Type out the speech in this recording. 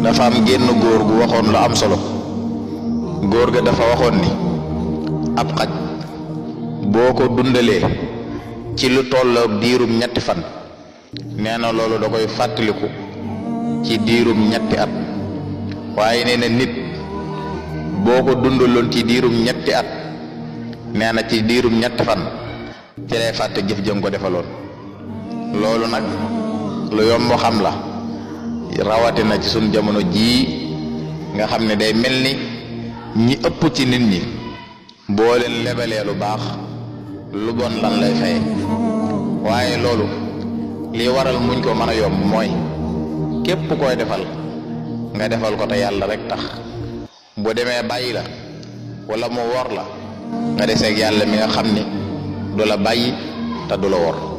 dafa am génn góor gu waxoon lu am solo. góor ga dafa waxoon ni ab xaj boo ko dundalee ci lu tolloog diirum ñetti fan nee na loolu da koy fàttaliku ci diirum ñetti at. waaye nee na nit boo ko dundaloon ci diirum ñetti at nee na ci diirum ñetti fan ci lay fàtte jëf jëm ko defaloon. loolu nag lu yomb xam la rawatina ci sunu jamono jii nga xam ne day mel ni ñi ëpp ci nit ñi boo leen lebalee lu baax lu bon lan lay fay. waaye loolu li waral muñ ko mën a yomb mooy képp koy defal nga defal ko te yàlla rek tax. bu demee bàyyi la wala mu wor la nga deseeg yàlla mi nga xam ni du la bàyyi te du la wor.